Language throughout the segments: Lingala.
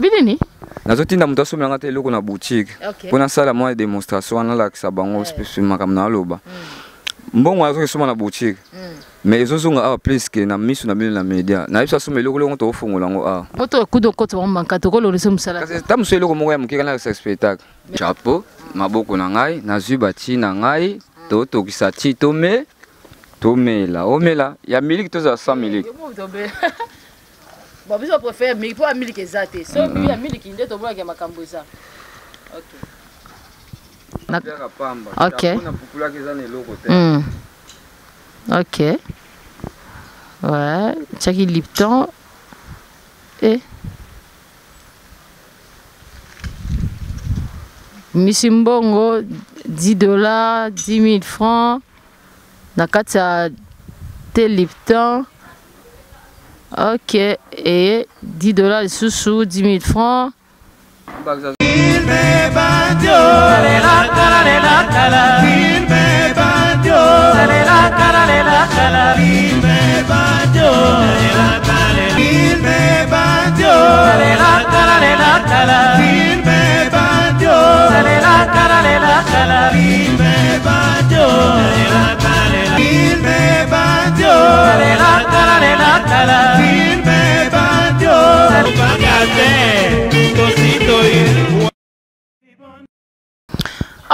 Obi nini? Nazotinda moto asombela nga te eloko na boutique mpo nasala mwa démonstration wana, nalakisa bango makambo naloba. Mbongo azoki esomba na boutique, mais ezozonga awa plus que na miso na bino na média. Nayebi asomba eloko eloko, tokofongola yango awa. Moto ekuda okota bango manka tokololisa mosala. Kasi ta mosu eloko moko ya moke kana nalakisa spectacle. Chapeau, maboko na ngai, nazwi bati na ngai, totokisa ti tome tomela, omela ya miliki, tozala sans miliki. Bon, biso préfère miliki mpo ya miliki eza te. So ya miliki nde tomonaka makambo eza ok. Ok. Ok. Ouais, tiaki Lipton. E misi mbongo 10 $, 10 000 francs na kati ya te Lipton. Ok, e 10 $ lisusu, 10 000 francs.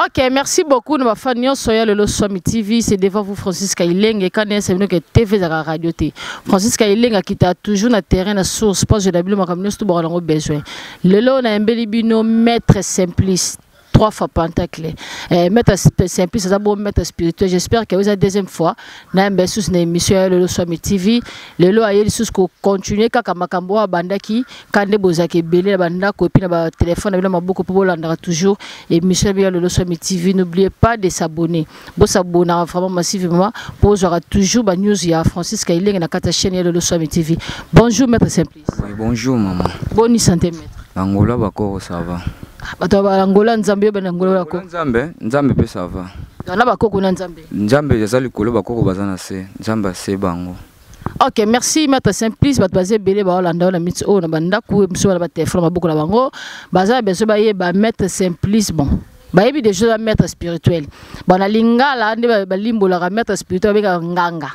Ok, merci beaucoup. Nous bafans nyonso ya Lelo Swami TV, c'est devant vous Francis Kailenge quand c'est que TV za radio T. Francis Kailenge qui t'a toujours na terrain, na source, parce que la bino makambo nyonso to ba besoin. Lelo na mbeli bino Maître Simplice trois fois pentacle. Maître Simplice, ça bon maître spirituel. J'espère que vous la deuxième fois na mbe sous na émission ya Lelo Swami TV. Lelo ayeli sous ko continuer kaka makambo wa bandaki kande bozaki ebele na bandako et puis na ba téléphone na bino maboko po bolandaka toujours émission ya Lelo Swami TV. N'oubliez pas de s'abonner. Bo s'abonner vraiment massivement pour ozwaka toujours ba news ya Francis Kailenge na kata chaîne ya Lelo Swami TV. Bonjour Maître Simplice. Oui, bonjour maman. Bonne santé maître. Angola bakoko, ça va. Bato ba Angola, Nzambe yo bana Angola ko. Nzambe, Nzambe pe ça va. Na bakoko na Nzambe. Nzambe eza likolo, bakoko baza na se, Nzambe ase bango. Ok, merci Maître Simplice. Bato baza ebele baolanda na miti oyo na bandako mosusu, bana batelefone maboko na bango, baza na besoin bayeba Maître Simplice. Bon, bayebi déjà ya maître spirituel. Bon, na lingala nde balimbolaka maître spirituel, babengaka nganga.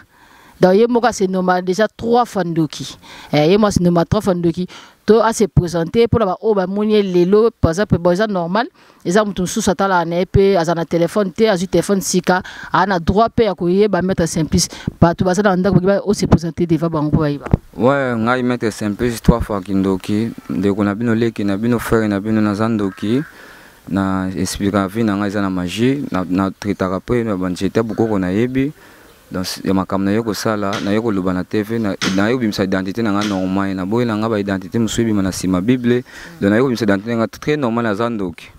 Donc ye moko asenoma déjà trois fois ndoki. Ye moko asenoma trois fois ndoki. To ase présenter mpona baoyo bamoni ye lelo. Par exemple, bon, eza normal, eza moto mosusu atalaka na ye mpe aza na telefone te, azwi telefone sika, aa na droit mpe ya koyeba Maître Simplice. Bato baza na ndako bakoki ose présenter devant bango mpo bayeba. Ouais, ngai Maître Simplice trois fois kindoki, ndeko na bino, leki na bino, frère na bino, naza ndoki. Na expliquaka vie na ngai eza na magie, na traitaka mpe na banzete ya bokoko. Nayebi donc ya makambo naye kosala, naye koloba na TV, naye kobimisa identité na ngai normal. Naboyi na ngai baidentité mosusu ebima na nsima Bible. Donc naye kobimisa identité na ngai très normal, naza ndoki.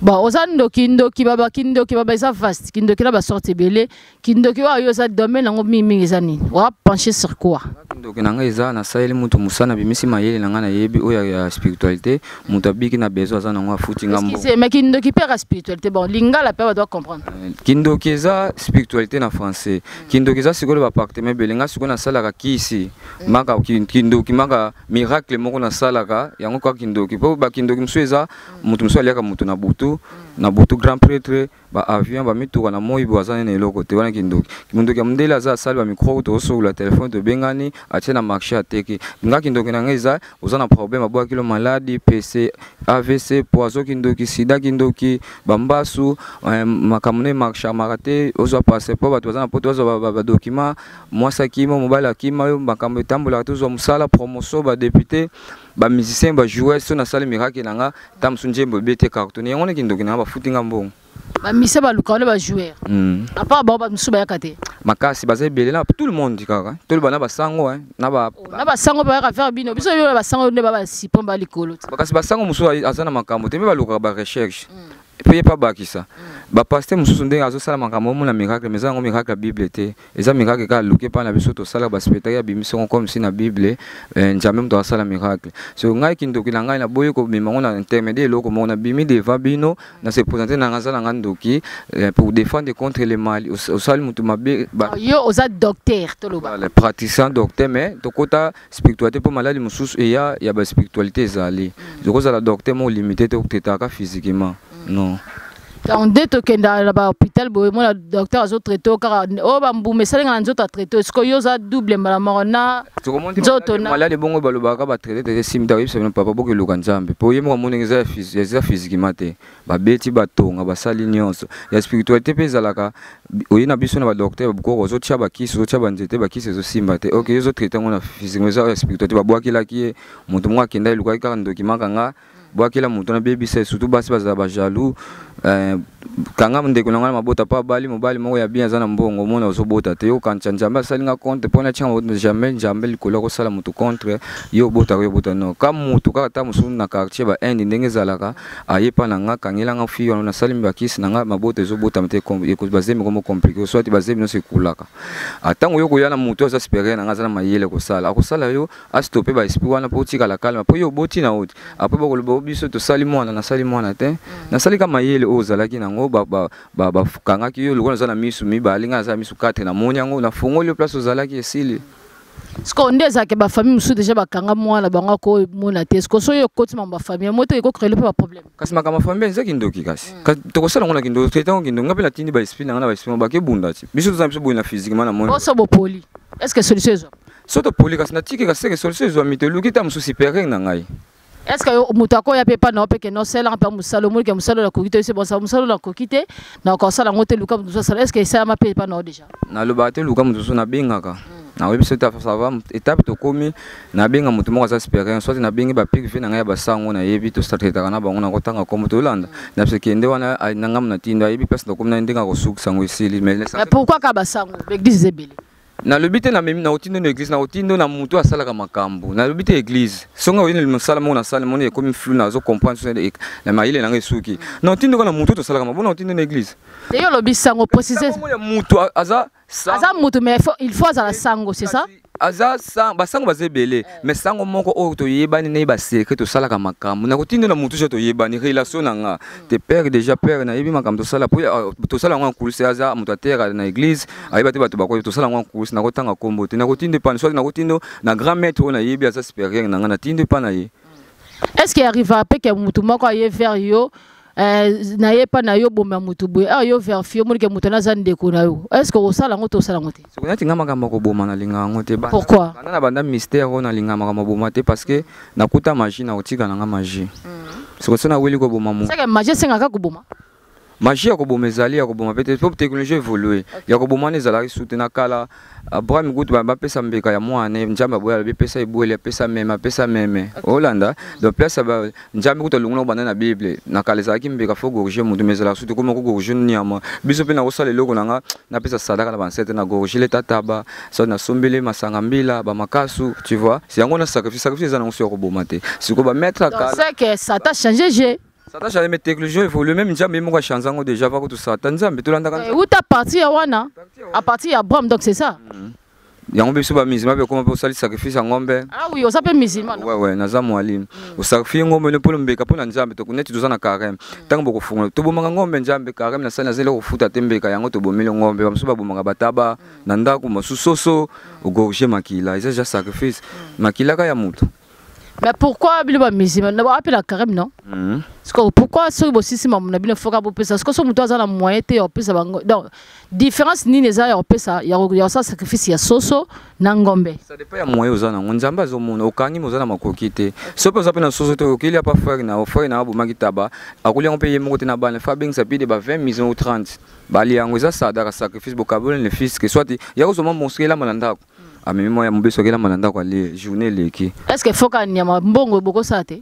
Bon, oza ndoki. Ndoki baba, kindoki baba eza vaste, kindoki na basorte ebele. Kindoki oyo oza domaine yango mingimingi eza nini? Oa penché sur quoi? Kindoki na ngai eza nasaleli moto mosala, nabimisi mayele na ngai, nayebi oyo ya spiritualité. Moto abiki na besoin aza nango, afuti nga mbongo. Excusez, mais kindoki mpe aka spiritualité? Bon, lingala mpe bato bacomprendre. Kindoki eza spiritualité na français. Kindoki eza sikoyo baappartement ebele. Ngai sikoyo nasalaka kisi maka kindoki, maka miracle moko nasalaka yango kaka kindoki, mpo bakindoki mosusu eza moto mosusu aliaka moto na butu na butu, grand prêtre, baavion, bamituka na moi bo aza nene eloko te. Wana kindoki. Kindoki ya mondele aza asali bamicro, tozosolola telefone, tobengani, atie na marché, ateki. Nga kindoki na ngai eza oza na problème, abwaki lo maladi, pc, AVC, poison kindoki, sida kindoki, bambasu, makambo no emarchamaka te, ozwa passeport, bato baza na poto bazwa badocument, mwasi akima, mobali akima yo, makambo etambolaka te, ozwa mosala, promotion, badéputé, bamusicien, bajoueur. So nasali miracle na nga, ta mosu nzembo ebete, carton, yango wana kindoki na nga, bafuti nga mbongo. Bamisia baluka wana bajoueur. À part bango, bato mosusu bayaka te? Makasi, baza ebele na tout le monde kaka. Toloba na basango, na ba Na basango bayaka faire bino? Biso yo na basango nde ba basipon ba likolo te. Kasi basango mosusu aza na makambo te, mpe balukaka barecherche. Mpe ye mpe abakisa bapasteur mosusu ndenge azosala makambo, omona miracle, mais eza yango miracle ya Bible te, eza miracle kaka aluki epai na biso. Tosalaka baspectacle, abimisi yango comme si na Bible Nzambe moto asala miracle. So ngai, kindoki na ngai, naboyi kobima yango na intermédiaire eloko moko. Nabimi devant bino, na se présenter na ngai, aza na ngai ndoki pour défendre contre le mal. Osali motu mabe. Yo oza docteur, toloba. Voilà, praticien docteur, mais tokota spiritualité mpo maladi mosusu eya ya baspiritualité ezali. Okozala docteur moko limité te, otetaka physiquement, non. Donc nde tokendaka na bahôpital boye, mona docteur azotraite o kaka oyo bambuma esalinga na nzoto, atraite. Sikoyo yo oza double mbala moko na nzoto na maladi. Bongo balobaka batraite tete sim ta, oyebisa bino papa bokeluka Nzambe mpo ye moko amonenge eza physiquement te. Babeti, batonga, basali nyonso ya spiritualité mpe ezalaka. Oye na biso na badocteur bokoko, ozotia bakisi, ozotia banzete, bakisi ezosimba te. Ok, yo ozotraite yango na physiquement, eza ya spiritualité. Babwakelaki ye moto moko, akenda, elukaki kaka ndoki maka nga bwakela moto nabebisa. Surtout basi bazala bajaloux. Kanga ndeko na ngai na mabota mpo abali mobali moko ya bien, aza na mbongo, omona ozobota te, yokanisa Nzambe asali nga contre mpo natia. Jamais Nzambe likolo akosala moto contre yo obotaka, yo obota non. Ka moto kaka ta mosusu na quartier bainde ndenge ezalaka, aye mpa na nga, kangela nga fille wana, nasali bakisi na nga, mabota ezobotama te, bazemi komo compliqué, soit bazemi nyonso ekulaka. Ntango yo koya na moto aza supérieur na nga, aza na mayele kosala, akosala yo astoppe baesprit wana mpo otikala calme, mpo yo oboti na oti. Après bakoloba biso tosali mwana, nasali mwana te, nasali ka mayele oyo ozalaki nango, bakangaki yo. Lokola naza na misu mibale, ngai naza na misu 4, namoni yango, nafungoli yo place ozalaki, esili. Sikoyo nde ezalaka bafamille mosusu déjà bakanga mwana bango, akomona te. Sikoyo soki okoti mambo bafamille mo te, ekocréer mpe baproblème. Kasi makambo ya famille eza kindoki. Kasi tokosala yango na kindoki, traite yango kindoki. Nga mpe natindi baesprit na nga na baesprit bakebunda ti biso toza biso boye na physiquement na moni. Boso bopoli, est ce que solution ezwa? So topoli, kasi natiki, kasi seke solution ezwami te, oluki ta mosusu supérieur na ngai. Est ce que moto akoya mpe epa na yo mpe ke nosalaka mpe mosala, omoni ke mosala oyo nakoki te, ese bonsa mosala oyo nakoki te, nakosala yango te, luka moto mosusu asala? Est ce que esalama mpe epa na yo déjà? Nalobaka te luka moto mosusu, nabengaka, nayebi so ça va. Étape tokomi, nabenga moto moko aza supérieur, soit nabengi bapigve na ngai ya basango, nayebi totraitaka na bango, nakotanga kombo, tolanda na biso, kende wana na ngambo na tindo, ayebi place nakomi na ndenge akosukisa yango, esili. Mais pourquoi ka basango? Baeglise eza ebele. Nalobi te namemi, nakotindo na église, nakotindo na motu asalaka makambo. Nalobi te église. Songa oyini mosala moko nasala, moni ekomi flou, nazo comprendre na mayele nanga esuki, nakotindo kaka na motu tosalaka mabona, nakotindo na église. Te, yo olobi sango, précise. Ya motu aza Aza motu, mais il faut azala sango, c'est ça? Aza basango baza ebele, mais sango moko oyo toyebani naye, basecret, tosalaka makambo, nakotinda na motu so toyebani, relation na nga te père déjà père, nayebi makambo tosala po tosala yango en coulisse. Aza moto ateyaka na église, ayeba te bato bakoyi, tosala yango en coulisse. Nakotanga kombo te, nakotinda epana, soit nakotinda na grand maître oyo nayebi aza supérieur na nga, natinda epa na ye. Est ce que arriva mpe ke motu moko aye vers yo, na ye mpa na yo, boma motu boye, awa yo vérifie, omoni ke moto wana aza ndeko na yo, est ce que osala yango to osala yango te? Soki nati nga makambo ya koboma, nalinga yango te. Pourquoi? Banda na banda mystère oyo, nalinga makambo ya boma te, parce que nakuta magie, nakotika nanga magie. Soki so naweli koboma mo c'est que magie esengaka koboma? Magie ya koboma ezali, ya koboma pe te, po technologie évolue. Ya koboma wana ezalaki su te na kala. Abraham kutu bapesa mbeka ya mwana, Nzambe aboya, alobi pesa ebwele, apesa meme, apesa meme. Olanda donc place Nzambe kutu alongoli banda na Bible. Na kala ezalaki mbeka, faut gorger motu, mais ezalaka su te. Koma kogorger nyama, biso mpe nakosala eloko na nga, napesa sadaka na bancêtre, na gorger leta taba, so nasombeli masanga, mbila, bamakasu, tu vois, yango na sacrifice. Sacrifice eza nango so ya koboma te. Sikoyo bamaître ya kala. C'est que Satan change jeu. Satan change, mais technologie évolue. Même Nzambe moko achange yango déjà, va kutu Satan Nzambe tolandaka. Uta partir ya wana, à partir ya Abraham, donc c'est ça. Yango biso bamusulman mpe ekoma mpe osali sacrifice ya ngombe. Ah oui, oza mpe musulman, non? Ouais, naza mwalimu. Osacrifie ngombe no mpona mbeka mpona Nzambe. Neti toza na carême, ntango bokofungola, tobomaka ngombe. Nzambe carême nasali, nazali kofuta te mbeka yango, tobomeli ngombe. Bamosusu babomaka bataba na ndako, mosusu soso, ogorge makila, eza déjà sacrifice, makilaka ya motu. Mais pourquoi bino bamusulman apela carême, non? Siko pourquoi soki bosisi mamu na bino, foka bopesa? Siko so moto aza na moyen te ya kopesa bango, donc différence nini eza ya kopesa, ya kosala sacrifice ya soso na ngombe? Ça dépend ya moyen oza nango. Nzambe azomona okangi, me oza na makoki te. So mpe oza mpe na soso te, okoki lia pa frère na yo. Frère na yo abomaki taba, akolia yango mpe ye moko te na bana, fa abengisa plus de ba 20 maison ou 30, balia yango, eza sadaka, sacrifice. Bokaboli ne fils soit ya kozoma mosque, elamba na ndako, amemi mwa ya mobeso, akelamba na ndako, alie, journée eleki. Est ce que foka nyama mbongo bokosala te?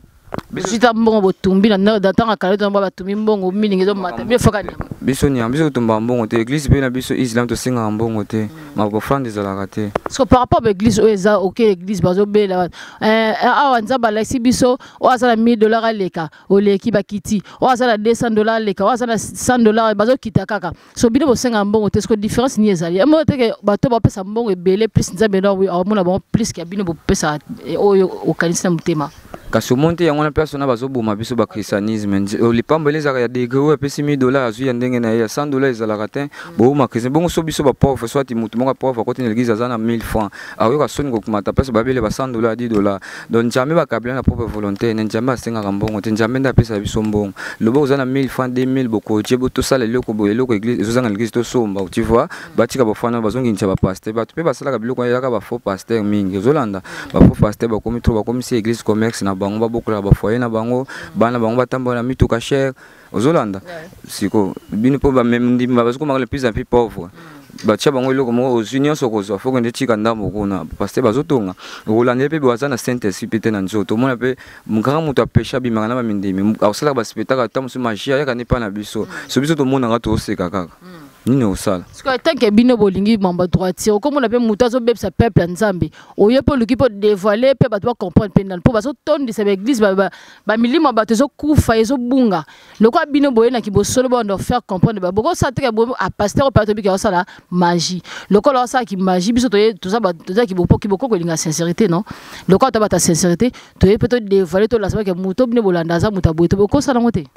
Bozwi ta mbongo, botumbi na ntango ya kala, to batumbi mbongo milingi ezomata, bino foka nyama. Biso nia biso totombaka mbongo te. Église mpe na biso islam tosengaka mbongo te, maboffrande ezalaka te. So par rapport baéglise oyo eza oke, église bazobela awa, Nzambe alakisi biso: oyo aza na 1000 $ aleka, oleki bakiti, oyo aza na 200 $ aleka, oyo aza na 100 $, bazokita kaka. So bino bosengaka mbongo te, siko différence nini ezali? Emona teke bato bapesa mbongo ebele plus, Nzambe ndo amona bango plus ke bino bopesa oyo okanisi na motema. Kasi omoni te, yango wana place wana bazoboma biso bachristianisme. Lipamboli ezalaka ya degré. Oyo apesi 1000 $ azwi ya ndenge na ye, ya 100 $ ezalaka te. Boboma chrétien bongo. So biso bapauvre, soit motu moko pauvre akoti na église, aza na 1000 francs, akoyoka soni kokumata place babele ba 100 $, 10 $. Donc Nzambe bakabila na propre volonté ne. Nzambe asengaka mbongo te, Nzambe nde apesaka biso mbongo. Loba oza na 1000 francs, 2000, bokotie bo tosala eloko boye, eloko église ezozanga, l'église tosomba, tu vois. Batika bafana, bazongingisa bapasteur. Bato mpe basalaka biloko eyaka bafaux pasteur mingi. Ozolanda bafaux pasteur bakomi trop, bakomisi église commerce na bango, babokolaka bafoyer na bango, bana bango batambola na mituka cher. Ozolanda siko bino mpo bamendimi bazokomaka le plus en plus pauvre. Batia bango eloko moko, ozwi nyonso, kozwa fo kende tika ndambo kuna. Pasteur bazotonga, okolanda ye mpe baza na Saint Esprit mpe te na nzoto. Omona mpe kaka moto apeshe abimaka na bamindimi, akosalaka baspectacle, ata mosusu magie ayaka nde mpa na biso. So biso tomonaka, toseka kaka. Nini osala? Sikoyo, tant que bino bolingi mambo droitier, okomona mpe moto azobebisa peuple ya Nzambe, oye mpe oluki mpo dévoile mpe bato bacomprendre mpe nani, mpo bazotondisa baéglise, bamilimo ya bato ezokufa, ezobunga. Lokola bino boyenaki bosolo, bando faire comprendre, bokosala teke pasteur oyo mpe tobiki osala magie. Lokola osalaki magie, biso tozalaki bokoko elinga sincérité, non? Lokola tobata sincérité, toye mpe todévoile, tolasa bake moto bino bolanda aza moto aboye. Tobokosala yango te.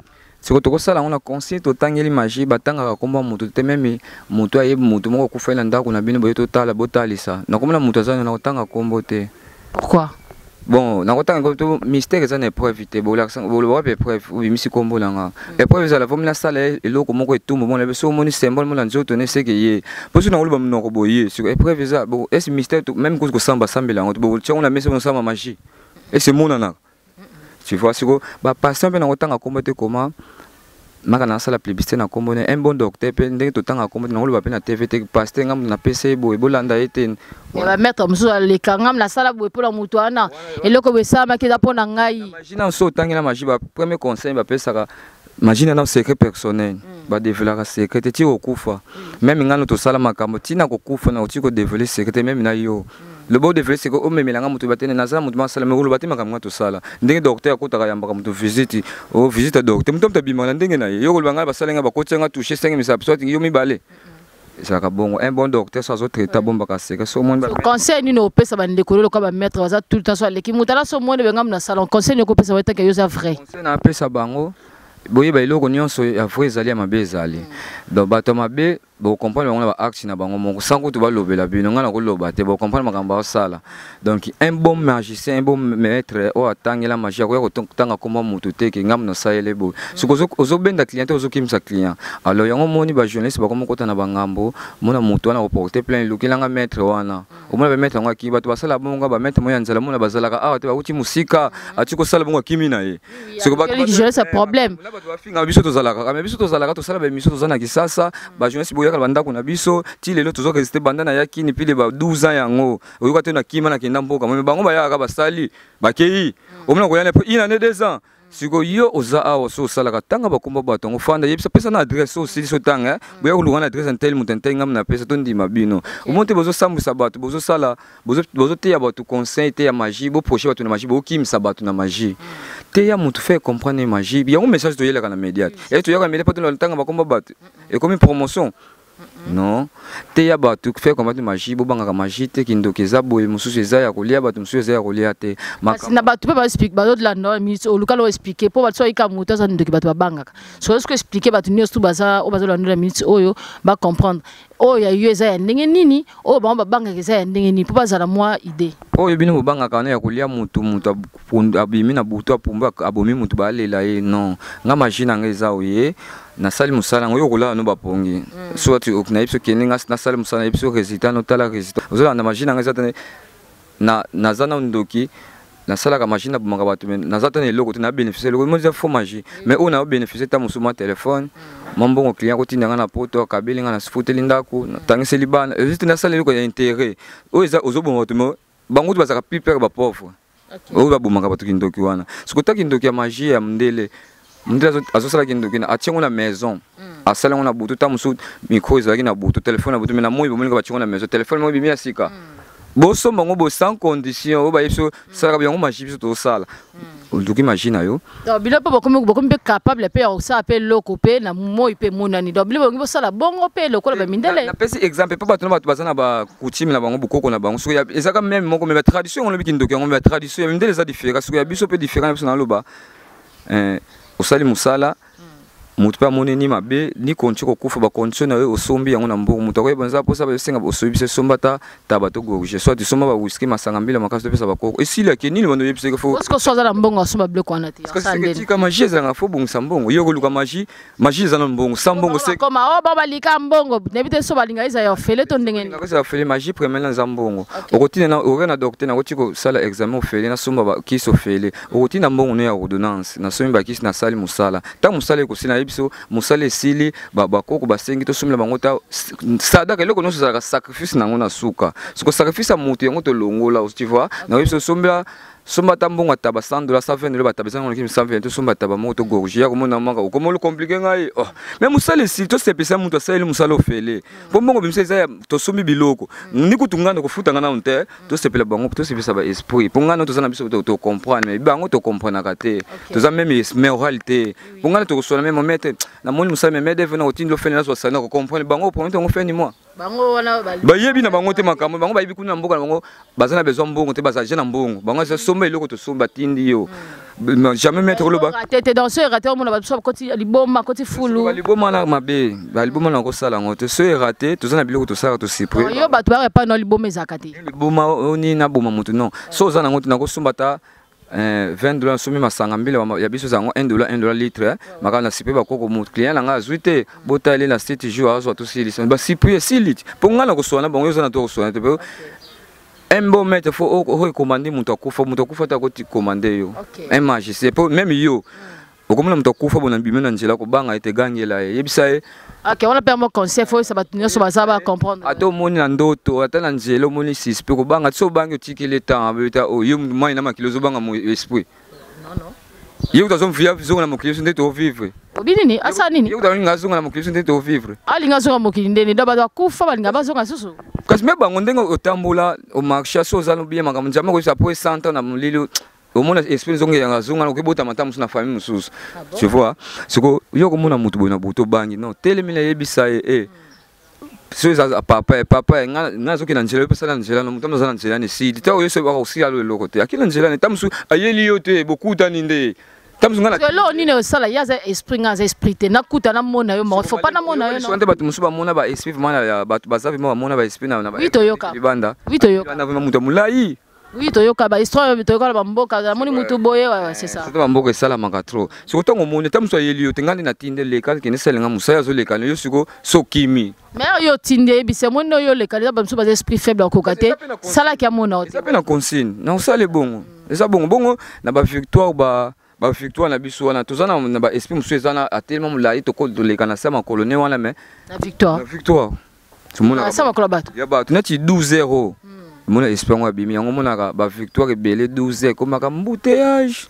Siko tokosala yango na conseil. Totangeli magie, batangaka nkombo ya moto te. Même moto ayebi moto moko akufeli na ndako na bino boye, totala, botalisa. Nakomona moto aza na kotanga nkombo te. Pourquoi? Bon, nakotanga to mystère eza na épreuve te. Boloba wapi épreuve? Obimisi nkombo na nga, épreuve ezala vomi nasala eloko moko etumbu mona so omoni symbole mona nzoto ne seke ye mpo so nakoloba monoko boye. Siko épreuve eza bon, ese mystère même kuzi kosamba sambela yango botiango na mesa, bosamba magie, ese emonanaka, tu vois. Siko bapasteur mpe nakotanga nkombo te. Koma maka nasala publicité na nkombo ne. Un bon docteur mpe ndenge totanga nkombo te, nakoloba mpe na TV te: pasteur ngambo napesa ye boye, bolanda ye te. Bamaître mosusu aleka: ngam nasala boye mpona moto wana, eloko boye esalamaki, eza mpo na ngai. Magie na so otangi na magie, ba premier conseil bapesaka magie na secret personnel, badévoilaka secret te ti kokufa. Même ngano tosala makambo ntina kokufa na oti kodévoiler secret te. Même na yo loba odévoiler secret, omemelanga moto batene nazala moto masala, me koloba te makambo nga tosala. Ndenge docteur akotaka, yambaka moto visite, o visite ya docteur, moto abimaka na ndenge na ye. Yo koloba ngai basala nga, bakotia nga touche 5 misapi, soit yo mibale, ezalaka bongo. Un bon docteur so azotraite, abombaka secret. So omoni Conseil nini opesa bandeko lelo lokola bamaître baza tout le temps, so aleki moto ala, so omoni bengamu na salon, conseil nini okopesa bango etake yo oza vrai? Conseil na apesa bango: boyeba eloko nyonso ya vrai ezali, ya mabe ezali. Donc bato ya mabe, bocomprendre bango na baacte na bango moko, sans kutu balobela bino. Ngai nakoloba te, bocomprendre makambo baosala. Donc un bon magicien, un bon maître oyo atangela magie, akoya kotanga komba motu te ke ngambo nasalele boye. Soki ozobenda client te, ozokimisa client. Alors yango omoni bajournaliste bakoma kota na bangambo, mona motu wana koporte plainte, elukelanga maître wana. Omona bamaître yango akimi. Bato basala bongo, bamaître moyo ya nzala, mona bazalaka awa te, bauti mosika, ati kosala bongo, akimi na ye. Problème. Bato bafinga biso, tozalaka mais biso tozalaka, tosala baémission, toza na Kisasa. Bajournaliste boyaka na bandako na biso ti lelo, tozoresiste. Banda nayaki ni pile ba 12 ans yango, oyoka te nakima, nakenda mboka. Mais bango bayaka, basali, bakei. Omona koyana po une année, 2 ans. Sikoyo yo oza awa, so osalaka, tanga bakomba bato yango, fanda, yebisa, pesa na adresse. So osilisi otanga, boya koluka na adresse nteli moto nteli ngambo napesa, tondima bino. Omoni te, bozosambwisa bato, bozosala, bozoteya bato conseil te ya magie, boproche bato na magie, bokimisa bato na magie. Teya motu, faire comprendre magie. Yango message toyelaka na média te. E toyaka média mpo totanga bakomba bato, ekomi promotion? Non. Teya bato, faire comprendre magie. Bobangaka magie te. Kindoki eza boye, mosusu eza ya kolia bato, mosusu eza ya kolia te. Kasi na bato mpe bazolanda, oluka lo expliquer mpo bato so oyika moto aza ndoki, bato babangaka. So soki expliquer bato nyonso tu baza oyo bazolanda na minute oyo, bacomprendre oyo ya yo eza ya ndenge nini, oyo bango babangaka eza ya ndenge nini, mpo bazala mwa idée. Oyo bino bobangaka wana ya kolia motu, motu abimi na butu, apumbu, abomi motu, balela ye. Non, nga magie na nga eza oye nasali mosala yango, oyo kolala no bapongi. Soit nayebi so okende, nga nasali mosala, nayebi so résultat, notala résultat. Ozolanda magie na nga eza te naza na ndoki, nasalaka magie, nabomaka bato, mais naza te na eloko te na bénéficie eloko mo. Eza faux magie. Mais oyo na bénéficie ta mosusu, mwa telefone, mwa mbongo, client kotinda nga na poto, akabeli nga, nafuteli ndako, natangiseli bana, juste nasala eloko ya intérêt. Oyo eza ozoboma bato, mais bango to bazalaka plus peur, bapauvre oyo babomaka bato. Kindoki wana, soki ota kindoki ya magie ya mondele. Mondele azosala kindoki na atie yango na maison, asali yango na butu. Ta mosusu micro ezalaki na butu, telefone na butu, mais na moi bomoninga batie yango na maison, telefone moko ebimi ya sika, bosomba yango bo sans condition oyo bayebi so salaka yango magie. Biso tozosala, oluki magie na yo. Donc bino mpe bokomi mpe capable mpe ya kosala mpe eloko mpe na moi mpe emonani. Donc bino bolingi bosala bongo mpe lokola bamindele. Napesi exemple mpo bato na bato baza na bacoutume na bango, bokoko na bango. Soki ezaka même moko, mais batradition yango lobi kindoki yango, mais batradition ya mindele eza différent. Soki ya biso mpe différent na biso, naloba osali mosala, moto mpe amoni ni mabe ni condition kokufa, bacondition na yo osombi yango na mbongo, moto akoyeba nza mposa basenga osoyi biso, esomba ata taba to gorge, soit esomba bawiski, masanga mbila makasi, topesa bakoko, esilaki nini bando oyebisaki fo. Osiko so aza na mbongo asomba biloko wana te. Tika magie ezalaka, fo bongisa mbongo, yo koluka magie. Magie eza na mbongo, sans mbongo. Koma o ba balika mbongo, nayebi te so balinga eza ya ofele to ndenge nini. Eza ofele. Magie premièrement eza mbongo. Okotina na oke na docteur, nakoti kosala examen ofele, nasomba bakisi ofele, okotina mbongo no ya ordonnance, nasombi bakisi, nasali mosala. Ntango mosala ekosila, nayebi so mosala esili, bakoko basengi tosomela bango ta sadaka. Eloko nyonso ezalaka sacrifice nango na suka. Siko sacrifice ya moto yango tolongola, tu vois. Nayebi so osombela, somba ata mbongo ata ba 100 $, 120 $, bataba ezanga noki 120, tosomba taba moko, togorge ya komona maka okomona compliqué ngai. Oh, mais mosala esili, tosepesa moto asaleli mosala ofele, mpo mbongo bimisa eza ya tosombi biloko ni kutu nganda kofuta nga nano te. Tosepela bango, tosepesa ba esprit, mpo ngana toza na biso tocomprendre, mais bango tocomprenaka te, toza même moral te, mpo ngana tokoswana. Même maître namoni mosala, mais maître na kotindi ofele, nazwa sali na kocomprendre bango, promet yango fin du mois. Bango wana. Bayebi na bango te makambo. Bango bayebi kuna na mboka na bango, baza na besoin mbongo te, baza je na mbongo. Bango eza somba eloko, tosomba, batindi yo. Jamais maître oloba. Te te, dans ce raté omona bato so bakoti liboma, koti fulu. Baliboma na mabe, baliboma na kosala yango te. So erate, toza na biloko tosalaka, tosupre. Yo bato baka na liboma ezalaka te. Liboma oni naboma motu, non. So oza nango te, nakosomba ata 20 $, nasomi masanga mbila ya biso, ezango 1 dollar, 1 dollar litre, makambo na sipe bakoko. Motu client na ngai azwi te, botali na 7 jours azwa, tosilisa basipri esili ti, mpo ngai na koswana bango, oza na to koswana te. Mpo un bon maître, faut orecommander moto akufa, moto akufa te akoti commander yo. Un magicien, mpo même yo okomona moto akufa bona bimi na nzela, kobanga ete gangela ye, yebisa ye. Ok, wana mpe mo conseil fo oyesa bato nyonso baza bacomprendre. Ata omoni na ndoto, ata na nzela omoni suspect, kobanga ti so obangi, otikeli temps abeta oyo yo mai na makili, ozobanga mo esprit ye kutu azomvia zonga na mokili biso nde tovivre. Obi nini? Asala nini? Ye kutu alinga azonga na mokili biso nde tovivre. Alinga azonga mokili ndeni? Do bato bakufa balinga bazonga susu? Kasi me bango ndenge otambola, omarche, so oza bien, makambo Nzambe akoyebisa po 100 ans na molili, omona esprit ezonga yanga, azonga okebotama ata mosusu na famille mosusu, tu vois. Siko yo komona motu boye na butu, obangi non, telemi, nayebisa ye e so eza papa, papa nga nazokende na nzela, yo pesala na nzela no, moto aza na nzela na esili ta oyo so akosila alo eloko te, akei na nzela ne, ta mosusu ayeli yo te, bokutani nde ta mosusu nga. Eloko nini osala? Ye aza esprit, nga aza esprit te. Nakuta namona yo moko, faut pas namona yo. No nde bato mosusu bamona ba esprit vraiment ya bato baza vraiment, bamona ba esprit na Oui, toyoka. libanda. Oui, toyoka. Libanda vraiment, moto ya molai. Oui, toyoka ba histoire, toyoka na bamboka, namoni mutu boye, ouais, c'est ça. Surtout bamboka esalamaka trop. Siko ntango omoni ta mosu ayeli yo te, ngai nde natinde, leka, kende esalenga mosala, azoleka yo siko so okimi. Mais oyo otindi, eyebisa moni oyo oleka, eza bamosusu baza esprit faible, akoka te, salaki amona yo te. Eza mpe na consigne na kosala ebongo, eza bongo bongo na bavictoire, ba bavictoire na biso wana toza na baesprit mosusu eza na atelema molai, toleka na sa makolo ne wana, mais na victoire. Na victoire. Sa makolo ya bato. Ya bato neti 12 0, omona esprit yango abimi yango, omonaka bavictoire ebele, 12 ekomaka embouteillage,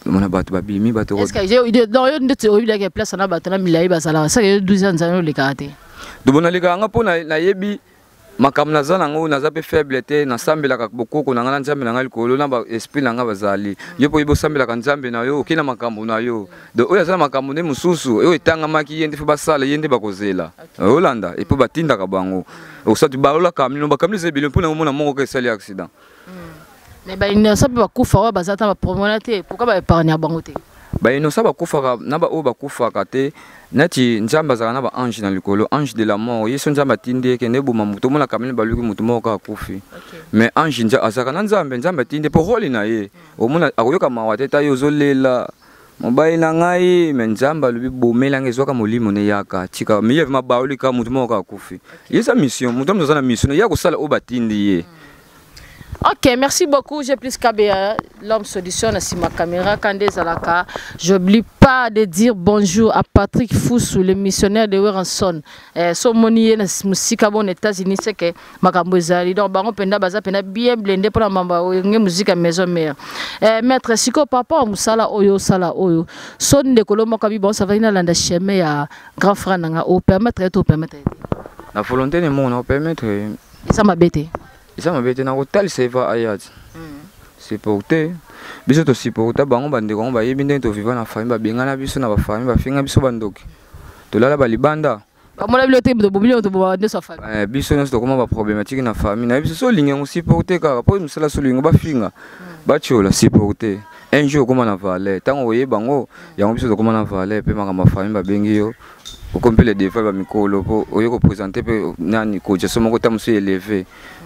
omona bato babimi bato. Donc yo ndeti oyebi place na bato na milai bazalaka, saka yo 12 ans nzala olekaka te? Dobo nalekaka nga mpo nayebi makambo naza nango, naza mpe faible te. Nasambelaka bokoko na ngai na Nzambe na ngai likolo na baesprit na ngai bazali. Yo mpo oyebi osambelaka Nzambe na yo, okei na makambo na yo. Donc oyo aza na makambo nde mosusu oyo etangamaki ye nde fo basala, ye nde bakozela olanda epo batindaka bango osati balolaka mino bakambi eza ebele mpona omona moko ka esali accident. Mais bainnocent mpe bakufa oyo baza ta bapromona te, pourquoi baépargne bango te? Bainnocent bakufaka na baoyo bakufaka te, neti Nzambe azalaka na baange na likolo, ange de la mort, ye so Nzambe atindi ye kende eboma moto, omona kamene baluki moto moko kaka akufi, mais ange azalaka na Nzambe, Nzambe atindi mpo role na ye, omona akoyoka mawa te, ta ye ozolela mobali na ngai, mais Nzambe alobi bomelanga, ezwaka molimo ne yaka tika, mais ye vraiment baolika moto moko kaka akufi. Ye eza mission, moto aza na mission ye akosala oyo batindi ye. Ok, merci beaucoup. J'ai plus KBA, l'homme solution à ma caméra. Kande Zalaka. J'oublie pas de dire bonjour à Patrick Foussou, le missionnaire de Weranson. Eh, so moni na musika bon États-Unis, c'est que makambo ezali. Donc, bango penda baza penda bien blindé pour la mamba nge musique à maison mère. Eh, maître siko papa musala oyo sala oyo. Son de kolo makabi bon ça va ina landa chemin ya grand frère nanga o permettre to permettre. Na volonté ne mon o permettre. Ça m'a bêté. Eza mabe te, nakotalisa eva ayat supporte biso, tosupporta bango. Bandeko yango bayebi ndenge toviva na famille, babengana biso na bafamille, bafinga biso bandoki, tolala balibanda. Bamona bino te, bobili toboma nyonso ya famille. Eh, biso nyonso tokoma baproblématique na famille na biso. So olingi yango, supporte kaka, mpo mosala so olingi bafinga, batiola, supporte. Un jour okóma na valeur ntango oyeba yango. Yango biso tokóma na valeur mpe makambo ya famille babengi yo, okomi mpe le devoir bamikolo mpo oye koprésente mpe nani koja so moko ta mosu élevé,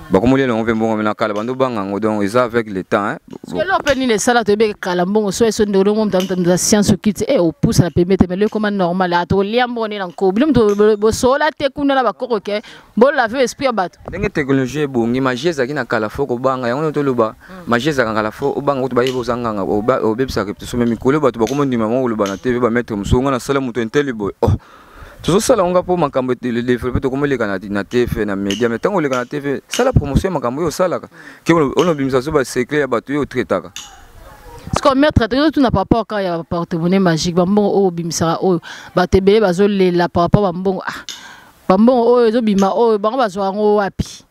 bakomolia yango mpe mbongo na kala bando banga yango. Donc eza avec le temps, hein. Lelo mpe nini esala toyebi kala mbongo so eso ndeko mo moto ya science okiti e opusa na pembe te, mais lelo ekoma normal atolia mbongo nde na nko bino moto bosola te kuna na bakoko ke bolave esprit ya bato. Ndenge technologie ebongi, magie ezalaki na kala fo kobanga yango. Toloba magie ezalaka kala fo obanga kutu bayeba oza nganga, obebisaka réputation. Mais mikolo bato bakoma ndima moko koloba na TV, bamaître mosusu nga nasala moto inteli boye. Oh, tozosala yango mpo makambo développe, tokomoleka na TV, na média. Mais ntango oleka na TV, sala promotion ya makambo oyo osalaka, ke onobimisa so basecret ya bato oyo otraitaka. Siko maître, tozotuna par rapport kaka ya porte-monnaie magique, bambongo oyo obimisaka oyo bato ebele bazolela par rapport bambongo, ah, bambongo oyo ezobima oyo, bango bazwa yango wapi?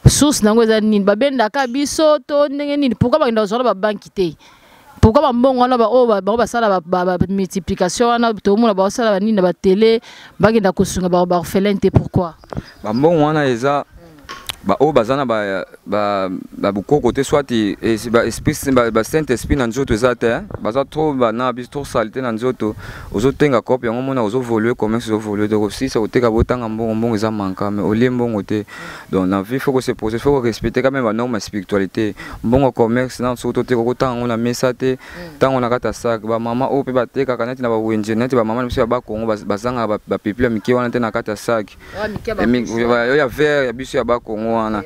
Source nango eza nini? Babendaka biso to ndenge nini? Pourquoi bakenda kozwa na babanki te? Pourquoi bambongo wana oyo bango basala bamultiplication wana, tomona baosala banini na batele, bakenda kosunga baorphelin te? Pourquoi? Bambongo wana eza baoyo baza na babokoko te, soit esprit, basaint esprit na nzoto eza te, baza trop bana biso, trop saleté na nzoto. Ozotenga cope yango, mona ozovolue commerce, ozovolue te, kosisa koteka, botanga mbongo, mbongo eza manka, mais olie mbongo te. Donc na vie, faut ko se poser, faut ko respecter quand même banorme ya spiritualité. Mbongo commerce na soki toteka, okotanga yango na mesa te, ntango na kati ya sac. Bamama oyo mpe batekaka neti na bawenze, neti bamama na biso ya bakongo, bazangaka bapipili ya mike wana te na kati ya sac oyo ya vert ya biso ya bakongo wana,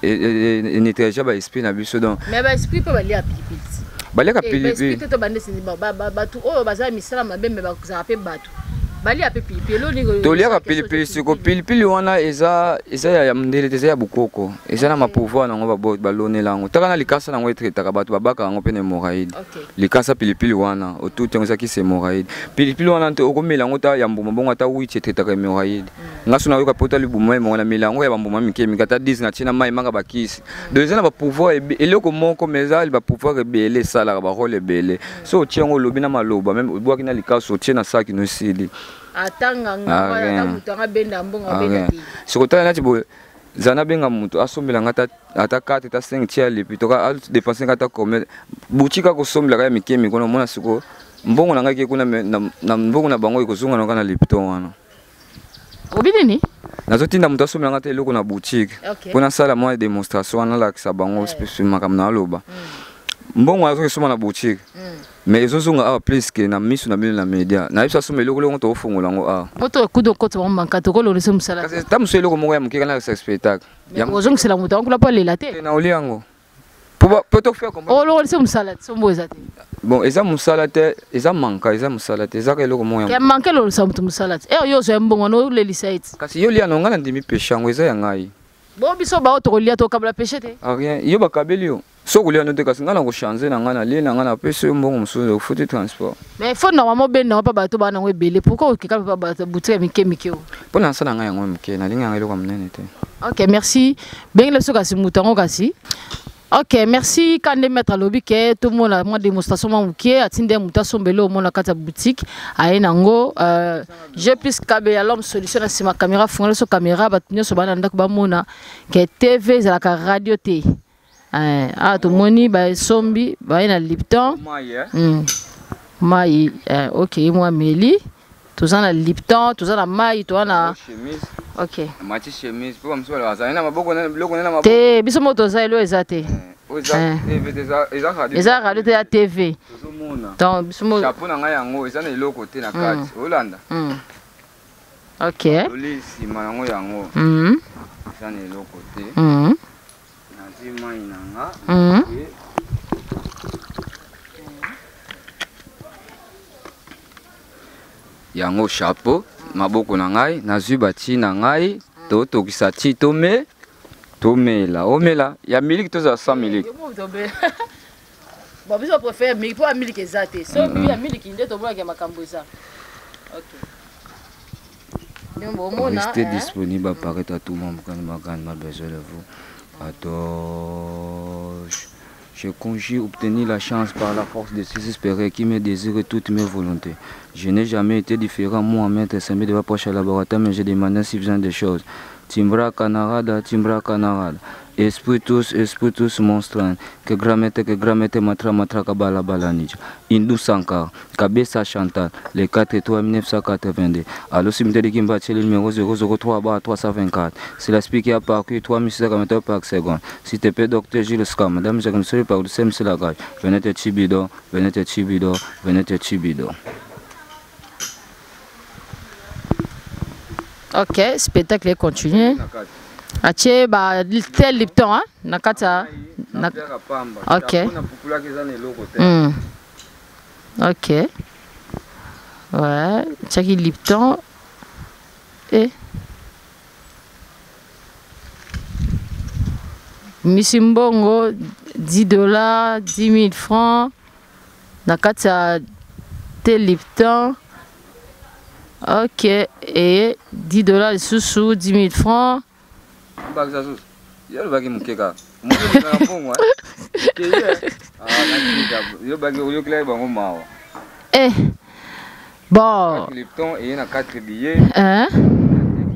nettoyage baesprit na biso. Donc mais baesprit mpe balia pilipili. Baliaka pilipili. Te, bandesi bato oyo baza misala mabe, me bazala mpe bato balia mpe pilipili. Eloni Toliaka pilipili. Siko pilipili wana eza ya mondele te, eza ya bokoko, eza na mapouvoir nango, balonela yango taka na likasa nango, etraitaka bato, babaka yango mpe na hémorroïde. Likasa pilipili wana otuti yango, ezaki hémorroïde. Pilipili wana te, okomela yango ta ya mbuma bongo ata witi, etraitaka hémorroïde. Nga so nayoka pota libuma emongo, na mela yango ya bambuma mike mike, ata 10 na tie na mai manga bakisi. Donc eza na bapouvoir eloko moko, mais eza bapouvoir ebele, esalaka barole ebele. So otie yango, olobi na maloba, même obwaki na likaso, otie na saki no, esili. Siko tala nati boye, zala nabenga moto asombela nga ata 4 ata 5 tia lepi, toka adepense nga ata combien boutique akosombelaka ya mike mike wana. Omona siko mbongo na ngai ke kuna, na mbongo na bango ekozonga na nga na Lipton wana. Obi nini? Nazotinda moto asombela nga te eloko na boutique mpo nasala mwa démonstration wana, nalakisa bango makambo na aloba. Mbongo azoki esomba na boutique, mais ezozonga awa plus ke na miso na bino na média. Nayebi so asomba eloko, eloko tokofongola yango awa. Moto ekuda okota bango manka, tokololisa mosala. Kasi ta mosu eloko moko ya moke kana nalakisa spectacle. Ozongisela moto yango kuna mpo alela te. Na olia yango po tofaire. Olongolisa mosala te, sombo eza te. Bon, eza mosala te, eza manka, eza mosala te, ezaka eloko moko. Ke manka elolisa moto mosala te. Ero yo ozwa mbongo wana, olelisa ye ti. Kasi yo lia na ngai, na ndimi peshe yango eza ya ngai. Bo biso bao tokolia, tokabela peshe te. Ah, rien, yo bakabeli yo soki kolia no te, kasi ngai na kochange na ngai, nalie na ngai, napesi yo mbongo mosusu, ofuti transport. Mais faut normalement obenda mpa bato baa nango ebele. Pourquoi okeka mpa bato boutique ya mike mike o? Mpo na nasala ngai yango moke, nalingi yango eloko ya monene te. Ok, merci. Bengela biso kasi moto yango kasi. Ok, merci. Kande maître alobi ke tomona mwa démonstration mwa moke, atindi ye moto asombele, omona kati ya boutique aye nango. J'ai plus kabe ya l'homme solution na nsima caméra, fungola biso caméra, bato nyonso baa na ndako bamona ke TV ezalaka radio te. Awa tomoni basombi, baye na Lipton mai. Ok, mwa meli, toza na Lipton, toza na mai, toza na, ok. Mati chemise mpo bamosusu bazali na maboko, biloko na maboko. Te, biso moko toza elo eza te. Eza radio te, ya TV. Donc biso moko chapeau na ngai yango eza na eloko te na kati, olanda. Ok. Oli nsima yango, yango eza na eloko te. Nazwi mai na nga. Yango chapeau maboko na ngai nazwi bati na ngai totokisa ti tome tomela omela ya miliki tozala sans miliki. Bon, biso préfère miliki mpo ya miliki eza te so bibi ya miliki nde tomonaka makambo eza. Ok. Restez disponible, apparaître à tout moment quand ma grande m'a besoin de vous. Atoche. J'ai congé obtenu la chance par la force de désespérer qui me désire toutes mes volontés. Je n'ai jamais été différent, moi, maître Samé de proche à laboratoire, mais j'ai demandé suffisamment de choses. Timbra canarada, timbra canarada. Esprit tous, esprit tous, monstre. Que grand maître, que grand maître, matra, matra, kabala, balanija. Indou Sankar, Kabessa Chantal, le 4 3 1982. Allo, cimetière de Kimba, c'est le numéro 003 bar 324. C'est l'aspect qui a parcouru 3643 par seconde. S'il te plaît, docteur Gilles Scam, madame Jacques, monsieur par le CMC Lagage. Venez te Chibido, venez te Chibido, venez te Chibido. Ok, spectacle est continué. Atie ba tel Lipton hein na kati ya na OK. OK. Ouais, tiaki Lipton et Misi mbongo 10 dollars, 10 000 francs na kati ya te Lipton. Ok, et 10 dollars lisusu, 10 000 francs. Bakisa susu. Yo lobaki moke kaka. Moke kaka mbongo. Yo baki oyokelaki bango mawa. Eh. Bon. Lipton eye na 4 billets. Hein?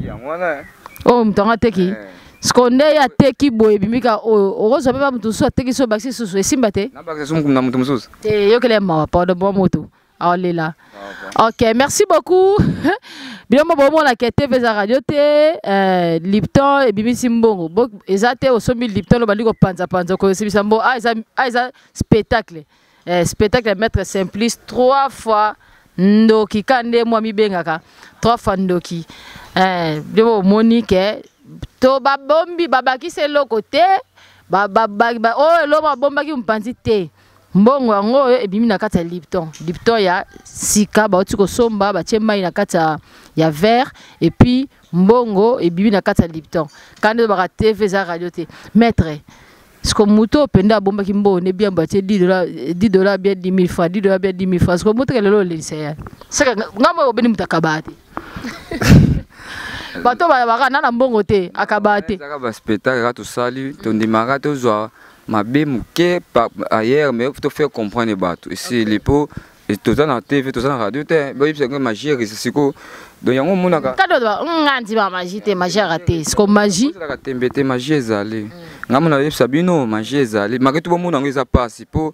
Yango wana. Oh, moto yango ateki. Siko nde ye ateki boye ebimika oyo okozwa mpe ba moto mosusu ateki so obakisi susu esimba te. Nabakisa susu na moto mosusu. Te yokela ye mawa pardon mwa moto. Aolela. Ok, merci beaucoup. Bilombo bomona ke TV za radio te, Lipton ebimisi mbongo. Bo eza te osombi Lipton lo bandi ko panza panza ko esibisa mbo. Ah eza ah eza spectacle. Spectacle maître Simplice 3 fois ndoki kande mwa mibengaka 3 fois ndoki. Bilombo bomoni ke to babombi babakisi eloko te. Ba ba ba oh eloko babombaki mpanzi te. Mbongo yango oyo ebimi na kati ya Lipton. Lipton ya sika bauti kosomba batie mai na kati ya verre et puis mbongo ebimi na kati ya Lipton. Kandi baka TV za radio te. Maître, siko moto openda abombaki mbongo ne bien batie 10 dollars, 10 dollars bien 10 000 francs, 10 dollars bien 10 000 francs. Siko moto lelo olelisa ya. Saka ngambo obeni moto akaba te. Bato ba baka na mbongo te, akaba te. Saka ba spectacle ka tosali, tondimaka tozwa mabe moke ailleurs mais to faire comprendre bato esili po toza na TV toza na radio te boyebisa ngo magie existe siko donc yango omonaka kado ba nga ndima magie te magie rate siko magie ezalaka tembe te magie ezali nga mona oyebisa bino magie ezali make to bomona yango eza pasi po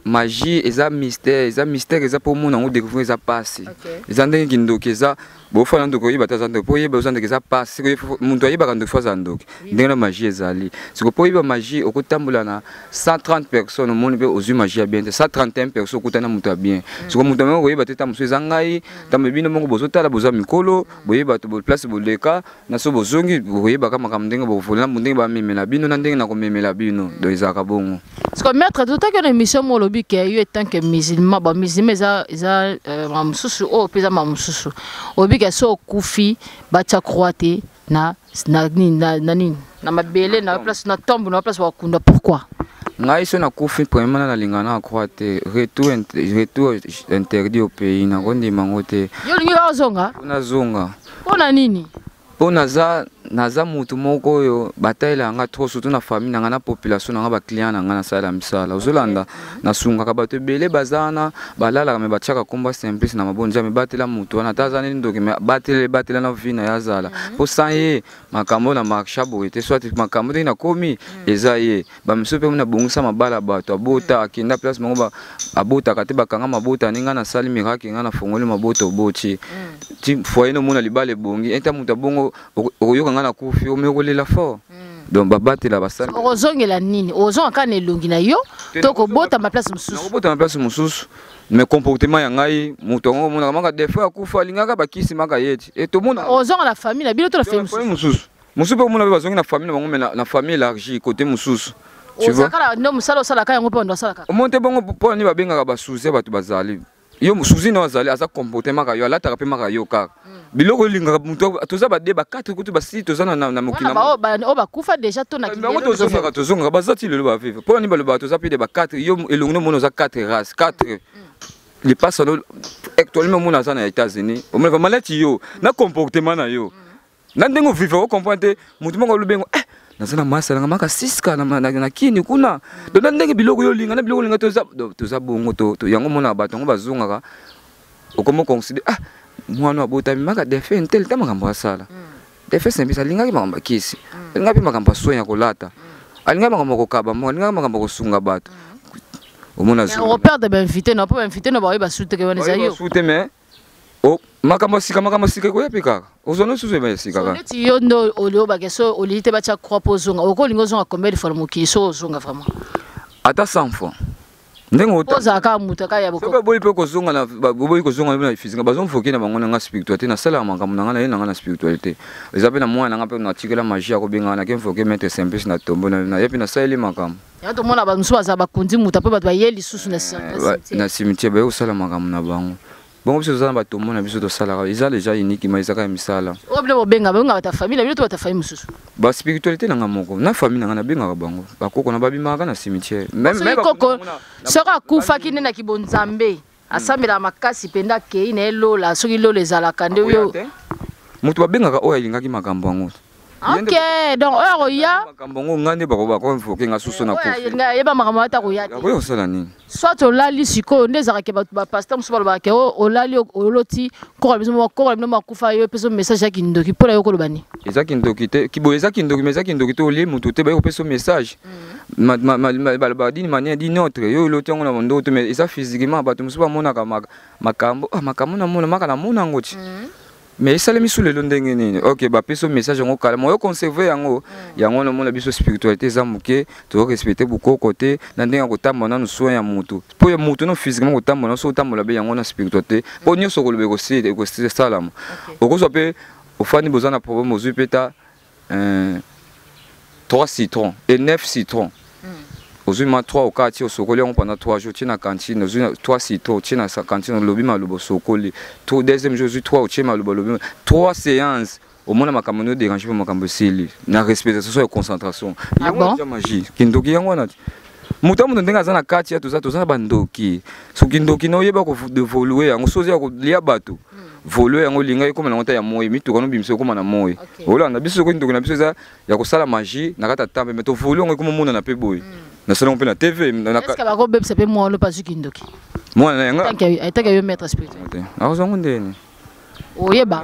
magie eza mystère eza mystère eza po omona yango découvrir eza pasi eza ndenge kindoki eza bofana ndoki oyeba te aza ndoki po oyeba oza ndoki eza pasi moto ayebaka ndoki fo aza ndoki ndenge na magie ezali siko po oyeba magie okotambola na 130 personnes omoni mpe ozwi magie ya bien te 131 personnes okutani na moto ya bien siko moto yango koyeba te ta mosusu eza ngai ntango bino moko bozotala boza mikolo boyeba to place boleka na so bozongi boyebaka makambo ndenge bovola na ndenge bamemela bino na ndenge nakomemela bino donc ezalaka bongo. Parce que maître tout que émission mo lobi ke yo tant que musulman ba musulman eza eza ma mususu o peza ma mususu obi ke so kufi ba tia croix te na na ni na na nini na mabele na place na tombe na place wa kunda pourquoi ngai so na kufi premièrement na linga na croix te retour retour interdit au pays na kondima ngo te yo lingi ozonga na zonga pona nini po naza mutu moko oyo batalela nga trop surtout na famille na nga na population na nga ba client na nga nasala misala ozolanda nasungaka bato ebele baza wana balalaka me batiaka kombo Simplice na mabonzi Nzambe batela mutu wana ata aza nini ndoki me batela batela na vie na ye azala po sans ye makambo na marcha boye te soit makambo ndenge nakomi eza ye bamisusu mpe nabongisa mabala bato abota akenda place moko abotaka te bakanga mabota ndenge nasali miracle nga nafongoli mabota oboti ti foyer nomona libala ebongi ata moto abongo okoyoka nga nakufi omi okolela fort donc babatela basali okozongela nini ozonga kaka na elongi na yo to kobotama place mosusu nakobotama place mosusu mais comportement ya ngai moto yango omonaka maka des fois akufa alingaka bakisi maka ye ti e tomona ozonga na famille na bino to na famille mosusu. Mosusu mpe omona mpe bazongi na famille na bango, mais na famille élargie côté mosusu. Tu vois? Ozakala nde mosala osalaka yango mpe bando asalaka. Omoni te bongo mpo nini babengaka basuzi ya bato bazali yo suzi na azali aza comportement kaka yo alataka mpe maka yo kaka biloko olingaka moto toza bade ba 4 kutu basili toza na mokili. Wana oyo bakufa déjà to na bango tozongaka, tozongaka, baza ti lelo bavivre. Mpo nini balobaka toza mpe de ba 4? Yo elongi nomona oza 4 race, 4 lipasa no actuellement omona aza na États-Unis, omona vraiment neti yo na comportement na yo na ndenge ovivre, ocomprendre te. Motu moko alobi yango, eh, naza na masa nanga maka siska na kini kuna. Donc na ndenge biloko yo olinga na biloko olinga toza, donc toza bongo yango omonaka bato yango bazongaka, okoma considère, ah, mwana abotami maka defe ntel ta makambo asala defe sembisa, alingaki makambo ya kisi, alingaki mpe makambo ya soin ya kolata, alingaki makambo ya kokaba moko, alingaki makambo ya kosunga bato, omona. Operdre bainvité na mpo bainvité na baoyeba su teke wana eza yo. Su te, mais makambo ya sika, makambo ya sika ekoya mpe kaka, ozwa nyonso ozwa ya sika kaka. Neti yo nde oliobake so olingi te batya croix mpo ozonga, okolingi ozonga combien de fois na mokili so ozonga vraiment? Ata 100 fois ndenge ozala kaka moto kaka ya soki boyi mpe kozonga na boyi kozonga na physique, bazomfoki na bango nanga spiritualité. Nasalaka makambo na nga na ye nanga na spiritualité, eza mpe na mwana nanga mpe natikela magie ya kobengaka nake mfoke maître Simplice na tombo na ye mpe nasaleli makambo. Yango tomona bato mosusu bazala bakundi moto mpe bato baye lisusu na na cimetière, baye kosala makambo na bango bongo. Biso toza na batombo na biso, tosalaka, eza déjà unique, ma ezaka ya misala. Oyo bino bobenga, benga bato ya famille na bino to bato ya famille mosusu? Baspiritualité na nga moko na famille na nga, nabengaka bango bakoko na babimaka na cimetière. Soki koko soki akufaki nde na kibonzambe, asambelaka makasi mpenza, akei na ye lola, soki lola ezalaka nde yo. Moto babengaka oyo alingaki makambo yango. Ok, donc oyo akoya. Makambo yango nga nde bakoinvoke nga susu na kofi. Yeba makambo ata koya te. Akoya kosala nini? Soit olali sikoyo nde ezalaka ke bato bapasteur mosusu balobaka ke olali, oloti koko na biso, koko na bino makufa, yo epesa message ya kindoki. Mpo na yo koloba nini? Eza kindoki te, boye eza kindoki, mais eza kindoki te olie motu te, baye kopesa message balobaka d'une manière d'une autre. Yo oloti yango na mondoto, mais eza physiquement. Bato mosusu bamonaka makambo, makambo namona maka namona yango ti, mais esalemi su lelo ndenge nini? Ok, bapesi yo message yango kala, moyo conserve yango. Yango wana omona biso spiritualité eza moke, tozorespecte bokoko te na ndenge ya kotambola nanu soin ya motu mpo ya motu no physiquement kotambola so otambola be yango na spiritualité mpo nyonso okoloba ekosalama. Okozwa mpe ofandi, boza na problème, ozwi mpe ta 3 citrons et 9 citrons, ozwi ma 3 okati, osokoli yango pendant 3 jours, otie na cantine. Ozwi 3 citron, otie na cantine, olobi maloba, osokoli. Deuxième jour ozwi 3, otie maloba, olobi. 3 séances, omona makambo no dérange mpe makambo esili na respectation ya concentration. Yango eza magie, kindoki yango wana. Moto ya moto ndenge aza na kati ya toza na bandoki. Soki ndoki na oyeba kodevolue yango, so oza ya kolia bato, volue yango, olinga ekóma nango ta ya moi, mituka nobimisa ekóma na moi. Olanda biso, soki ndoki na biso eza ya kosala magie na kati ya temple, mais tovolue yango, ekóma omonana mpe boye, nasala yango mpe na TV. Bakobebisa mpe mwana mpe azwi kindoki? Mwana na yanga. Etake yo maître spirituel. Akozwa yango ndeni? Oyeba.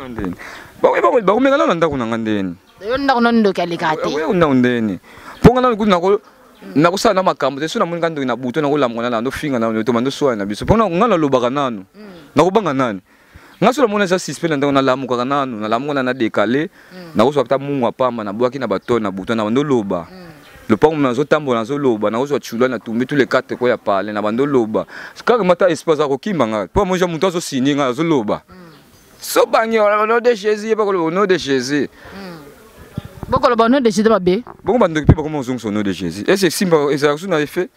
Bakomeka nano na ndako na nga ndeni? Yo ndako na ndoki alekaka te. Oyo ndako ndeni mpo nga nano kutu nakosala na makambo te. So namoni nga ndoki na butu, nakolamuka na ndofinga na toma ndoswala na biso mpo nga nalobaka nanu, nakobanga nani? Nga so namoni eza suspect na ndako, nalamukaka nanu, nalamuka na nadekale, nakozwa ata mungu apamba, nabwaki na batone na butu na bandoloba lopango, nazotambola, nazoloba, nakozwa tshula, natumbi tous les quatre ko ya pale na bandoloba kaka mata espace akokima nga mpo amonja moto azosini nga azoloba so bangi au nom de Jésus, ye bakoloba au nom de Jésus. Bokoloba au nom de Jésus mabe. Bongo bandoki mpe bakoma ozongisa au nom de Jésus, ese simba ezalaka so na effet,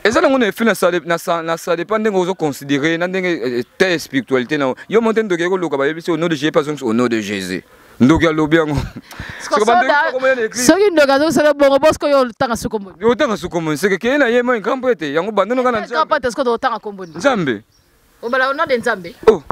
eza nango na effet na ça dépend ndenge ozoconsidere na ndenge te spiritualité na yo mo te. Ndoki ekoluka, bayebisi au nom de Jésus, mpe azongisa au nom de Jésus, ndoki alobi yango. Soki ndoki azosala bongo, bosiko yo otanga su kombo. Otanga su kombo seke keye na ye moi nkambo ete yango bandano nga na Otanga kombo. Nzambe. Obala au nom de Nzambe. Oh.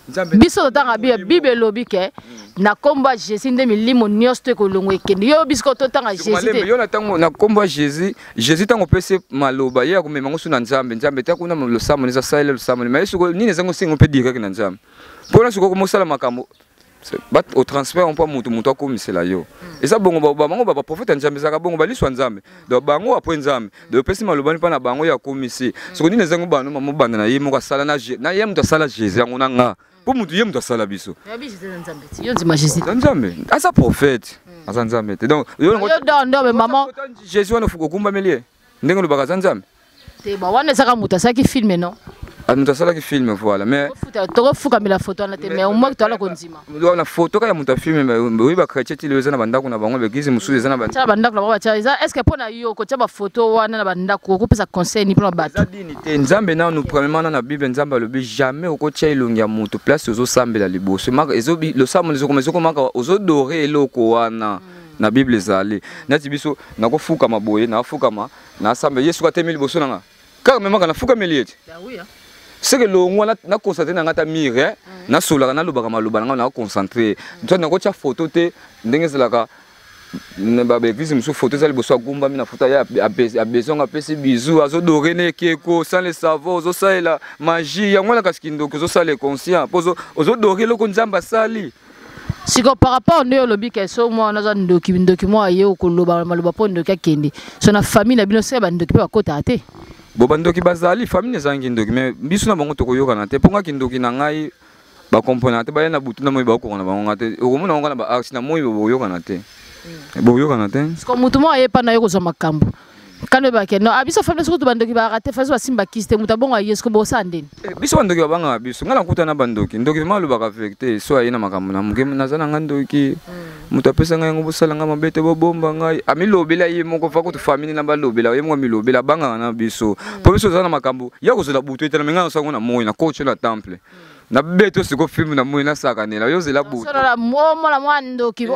Nzambe. Biso totanga Bible, Bible elobi ke na kombo ya Jésus nde milimo nyonso to ekolongo ekende. Yo biso totanga Jésus te. Yo na ntango na kombo ya Jésus, Jésus ntango opesi maloba, ye akomema ngo so na Nzambe. Nzambe te kuna losambo eza salela losambo, mais sikoyo nini ezango sengo mpe direct na Nzambe mpona sikoyo komosala makambo otransfert mpo motu akomisela yo. Eza bongo, bango baprofete ya Nzambe ezalaka bongo, baliso ya Nzambe. Donc bango apres Nzambe, donc opesi maloba mpa na bango ya akomisi. Soko nini ezango bano mobanda na ye moko asala na ye moto asala Jésus yango na nga mpo motu ye moto asala biso. Aza Nzambe, aza prophète, aza Nzambe te. Donc Jésus wana okumbameli ye ndenge olobaka aza Nzambe. Te, ba wana ezaka moto asalaki film, non? Moto asalaki film, voilà, mais Tokofukamela photo wana te, mais au moins toala kondima. Na photo kaka ya moto ya film. Oyi, bachrétien ti lelo eza na bandako na bango, baeglise mosusu eza na Tia bandako na bango batia eza. Est ce que mpo na yo, kotia bafoto wana na bandako, okopesa conseil ni mpona bato? Eza dini te. Nzambe nanu, premièrement, na Bible, Nzambe alobi jamais okotia elongi ya moto place ozosambela liboso. Losambo ezokoma, ezokomaka ozodore eloko wana. Na Bible ezali neti biso nakofukama boye, nafukama, nasambela, ye soki atemi liboso nanga kaka memaka nafukameli ye te. Seke longwa naconcentre na nga ta mire, nasolaka, nalobaka maloba na nga, naconcentre so, nakotia photo te. Ndenge ezalaka baeglise mosusu, photo eza liboso, agumbami na photo, ye abesoin apesi bizu, azodore na ekeko sans le savoir. Ozosalela magie yango wana, kasi kindoki ozosala inconscient mpo ozodore eloko Nzambe asali. Siko par rapport nde olobi ke so mwana aza ndoki, ndoki mwa ye okoloba maloba mpo ndoki akende. So na famille na bino se bandoki mpe bakotaka te? Bo bandoki bazali, famille ezangi ndoki, mais biso na bango tokoyokana te mpo nga kindoki na ngai bakomponaka te. Baya na butu na moi, bakokoka na bango nga te. Okomona bango na baarti na moi, boyokana te, boyokana te. Siko motu moko aye mpa na yo kozwa makambo kano oyebake no biso famille soki bandoki barate faso basimba kisi te, moto abongo aye, siko bosala ndeni? Biso bandoki babangaka biso. Ngai nakuta na bandoki. Ndoki vraiment alobaka vérité. So aye na makambo na moke, naza na ngai ndoki, moto apesa ngai yango, bosala ngai mabe te, bobomba ngai. Amilobela ye moko, fa kutu famille na balobela ye moko, amilobela. Abangaka na biso mpo biso oza na makambo ya kozela butu etala. Me ngai nasango na moi, na coach na temple, nabeto siko filme na moi, nasakanela yo ozela butu. Omona mwa ndoki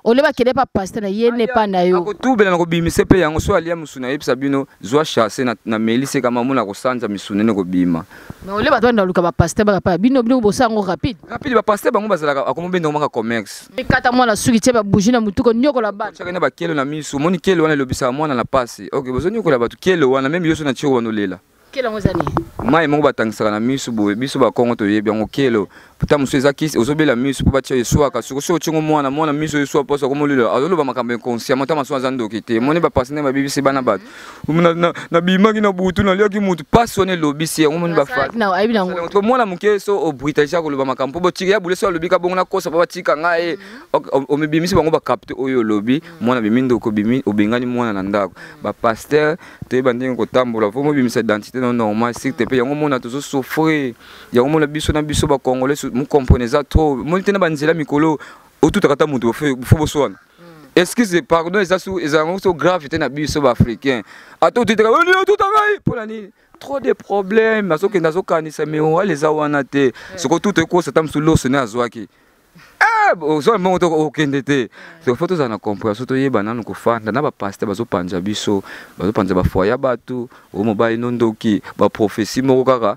ole bakende pa pasteur na ye ne pa na yo. Nakotubela, nakobimisa mpe yango. So alia mosuni, ayebisa bino, zwa chasse na melise kama mona kosanza misuni nene kobima. Mais ole bato banda luka bapasteur baka pa bino, bino bosala yango rapide. Rapide. Bapasteur bango bazalaka akomobendango maka commerce. Ekata mwana suki, tie babougie na mutu, konyokola bana. Tiaka na bakelo na misu. Omoni kelo wana elobisaka mwana na pasi. Ok, bozonyokola bato kelo wana, même yo so na tioko wana olela. Kelo yango eza nini? Mai moko batangisaka na misu boye, biso bakongo toyebi yango. Kelo ta mosusu eza kisi. Ozobela misu mpo batia eswaka. Siko soki otiongo mwana, mwana misu eswa mposo, akomolula, azoloba makambo inconsciemment. Ta masusu aza ndoki te. Omoni bapasi ndenge babibisi bana bato. Nabimaki na butu, naliaki mutu, pasi wana elobisi yango. Omoni bafa mwana moke so obrutalité, akoloba makambo mpo botika ya bule. So alobi ka bongo, nakosa mpo batika ngai, omibimisi bango, bacapte oyo olobi. Mwana bimi ndoki, obimi, obengani mwana na ndako. Bapasteur, toyeba ndenge kotambola. Fo mobimisa identité no normal sikte mpe yango. Mona tozosouffrir yango. Mona biso na biso bacongolais, mokomprene eza trop. Moni te na banzela mikolo otutaka ta moto, fo boswana, excuse, pardon. Eza su ezalanga so grave te na biso baafricain. Ata otutaka, otuta ngai mpona nini? Trop de problème. Azokende, azokanisa miroir eza wana te. Soko tuta ekosa ta mosu, loso ne azwaki ozwa mbongo to okende te. Fo tozala na compréhension, toyeba nanu kofanda na bapasteur. Bazopanza biso, bazopanza bafoyer ya bato. Oyo mobali no ndoki, baprophétie moko kaka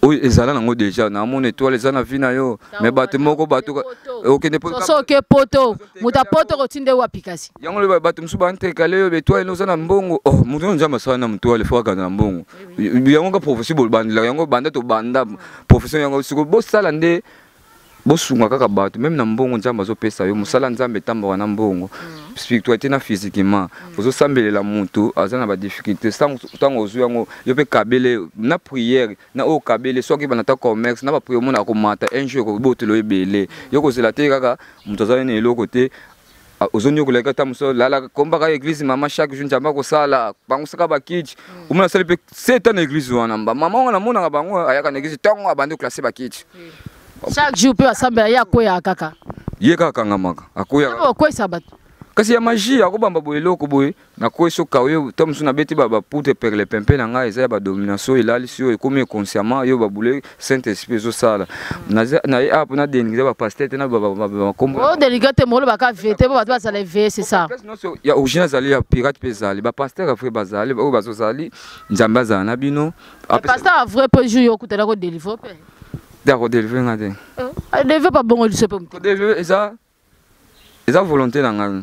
oyo ezala nango déjà. Namona étoile eza na vie na yo, mais bato moko, bato okende. So oke poto, moto apoto kotinda wapi kasi? Yango bato mosusu bantekale yo baétoile, oza na mbongo. Oh, moto oyo Nzambe asala na moto wale, fo akanda na mbongo. Yango ka prophétie bobandelaka yango, banda tobanda prophétie yango. Siko bosala nde bosunga kaka bato même na mbongo Nzambe azopesa yo. Mosala Nzambe etambwaka na mbongo, spiritualité na physiquement. Ozosambelela motu aza na badifficulté, ntango ozwi yango, yo mpe kabele na prière na oyo kabele. Soki bana ta commerce na baprière, omona akomata un jour, ekobotela ebele. Yo kozela te kaka moto aza na eloko te, ozoniokolaka ta mosu. Lala kombaka église mama chaque jour, Nzambe akosala bangosaka bakiti. Omona asali mpe 7 ans na église wana. Mama wana namonaka bango, ayaka na église ntongo, abandi koclasser bakiti. Chaque jour mpe basambela, ye akweyaka kaka. Ye kaka akangamaka, akweyaka. Okweyisa bato. Kasi ya magie, akobamba boye eloko boye, nakwei soka oyo to mosusu nabeti bapoudre perle pempe na ngai, eza ya badomination, elalisi oyo ekomi inconsciemment yo babule. Saint Esprit ezosala na ye awa mpona dénigre bapasteur te na bakombo. Odénigre te, molobaka vérité po bato bazala éveillé, c'est ça. Nyonso ya original ezali, ya pirate mpe ezali. Bapasteur ya vrai bazali, oyo bazozali, Nzambe azala na bino. Pasteur ya vrai mpe jour yo okutana kodélivre mpe. Te, akodélivre nga te. Adelivre pa bongo liso mpe. Kodélivre eza volonté na ngai.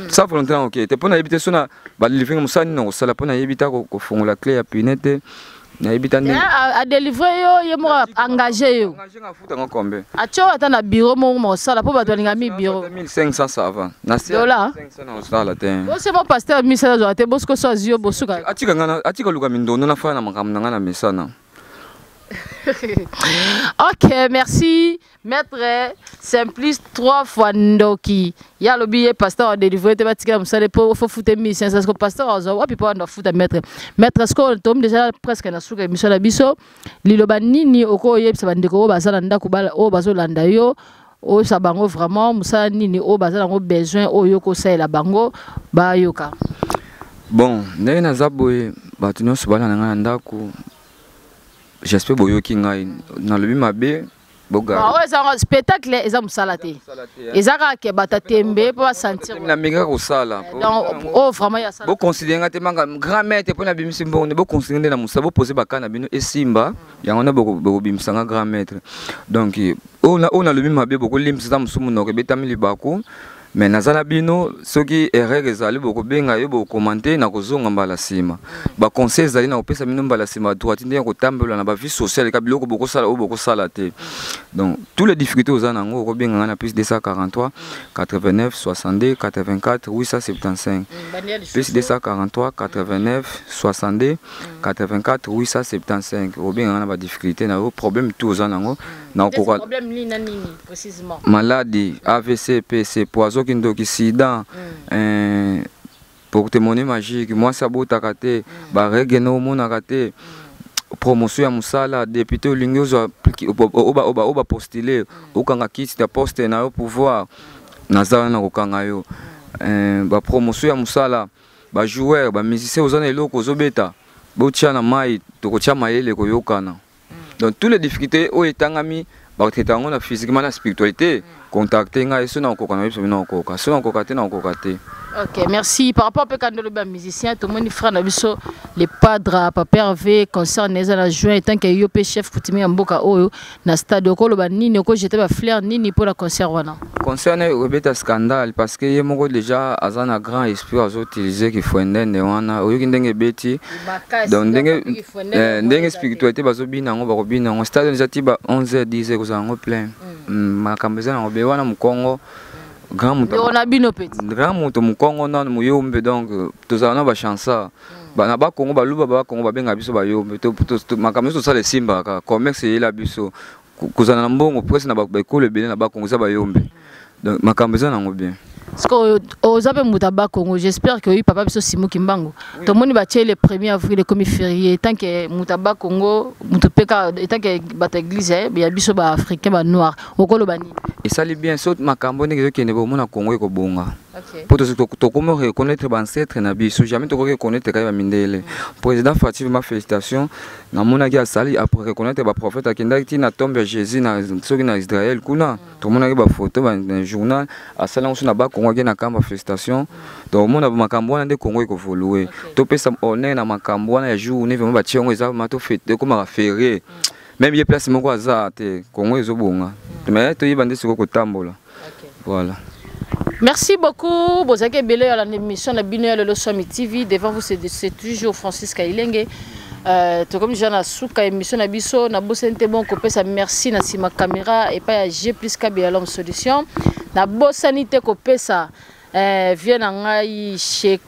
Sa volonté na okeye te mpo nayebi te. So na badélivre nga, mosala nini na kosala? Mpo nayebi ta kofongola clé ya pine te, nayebi ta ndenge. Adélivre yo, ye moko engage yo. Afutanga combien? Atio ata na bureau moko mosala mpo bato balinga mi bureau. 1500, ça va na se. Dola. 500 na kosala te. Bose mo pasteur misala azwaka te, bosiko so azwi yo bosuka. Atika nga, atika luka mindondo, nafaya na makambo na ngai na mesana. Ok, merci maître Simplice trois fois ndoki. Ya lobi ye pasteur a délivré te batikela mosala po fo fute 1500 parce que pasteur azwa wapi po anda futa maître. Maître, ce que tomi déjà presque na suka émission na biso, liloba nini okoyebisa bandeko oyo baza na ndako, oyo bazolanda yo, oyebisa bango vraiment mosala nini oyo baza nango besoin, oyo kosalela bango bayoka? Bon, ndenge naza boye, bato nyonso bana na ngai na ndako, j'espère boyoki ngai nalobi mabe. Oyo ezanga spectacle, eza mosala te, eza kaka ke bato tembe mpo basentir. Nameki kosala. Donc oyo vraiment ya sala. Boconsidérer nga te manga grand maître mpo nabimisi mbongo nde. Boconsidérer nde na mosala, bopose baka na bino esimba yango nde bokobimisa nga grand maître. Donc oyo nalobi mabe, bokolimbisa, eza mosusu monoko ebetami libaku, mais naza na bino. Soki erreur ezali, bokobenga yo, bokocommenter na kozonga mbala nsima. Baconseil ezali na kopesa bino mbala nsima droite, ndenge kotambola na bavie sociale, ka biloko bokosala, oyo bokosala te. Donc tous les difficultés oza nango, okobenga nga na +243 89 62 84 875, +243 89 62 84 875. Okobenga nga na badifficulté na yo, problème tout oza nango na okoka. Problème nini na nini précisément? Maladie, AVC, PC, poison, kindoki, sida, porte-monnaie magique, mwasi abotaka te, barègles na omonaka te, promotion ya mosala, député olingi ozwa, oyo bapostule, okanga kiti na poste na yo, pouvoir naza wana kokanga yo, bapromotion ya mosala, bajoueur, bamusicien, oza na eloko ozobeta, botia na mai, tokotia mayele koyokana. Donc toutes les difficultés oyo etangami, batraiter yango na physiquement, na spiritualité. Contacte ngai, so na okoka na biso, na okoka, so na okoka te, na okoka te. Ok, merci. Par rapport mpe kandolo ba musicien, tomoni frère na biso le padre Papa Hervé, concert na eza na juin. Tant que yo mpe chef coutumier ya mboka oyo na stade, okoloba nini, okojeter bafleur nini mpona concert wana? Concert na ekobeta scandale, parce que ye moko déjà aza na grand esprit, azoutiliser kifwendende wana. Oyoki ndenge ebeti, donc ndenge spiritualité bazobina yango, bakobina yango. Stade eza ti ba 11 h 10 ekozala yango plein. Makambo eza nango be wana, mokongo grand moto na bino petit. Grand moto mokongo nano moyombe. Donc tozala na bachansard na bakongo, baluba, bakongo babengaka biso bayombe. Makambo nyonso tosala esimbaka, commerce eyela biso, kozala na mbongo presque na baekolo ebele na bakongo eza bayombe. Donc makambo eza nango bien. Sikoyo oza mpe moto ya Bakongo, j'espère que oyi papa biso Simo Kimbangu. Tomoni batie le 1er avril ekomi férié. Tant que moto ya Bakongo, moto mpe kaka tant que bato église ya biso baafricain, banoir, okoloba nini? Esali bien. So makambo ndenge ezokende, bomona Kongo ekobonga, mpo tokomi reconnaître baancêtre na biso. Jamais tokoki reconnaître kaka bamindele. Président Fatshi, ma félicitation. Namonaki asali après reconnaître baprophète, akendaki ti na tombe ya Jésus na soki na Israël kuna, tomonaki bafoto na journal. Asali yango so na Bakongo, ake na kamba. Félicitation. Donc omona makambo wana nde Kongo ekoévoluer. Topesa honneur na makambo wana ya journée, vraiment batie yango, eza ma tokomaka férié. Même ye place moko aza te, Kongo ezobonga, mais toyeba nde sikoyo kotambola. Voilà. Merci beaucoup. Bozaki ebele ya l'émission na bino ya lelo Swami TV. Devant vous, c'est toujours Francis Kailenge. Tokomi déjà na suka émission na biso. Na bosani te bon kopesa merci na nsima caméra epai ya G plus Kabila, l'homme solution. Na bosani te kopesa vie na ngai,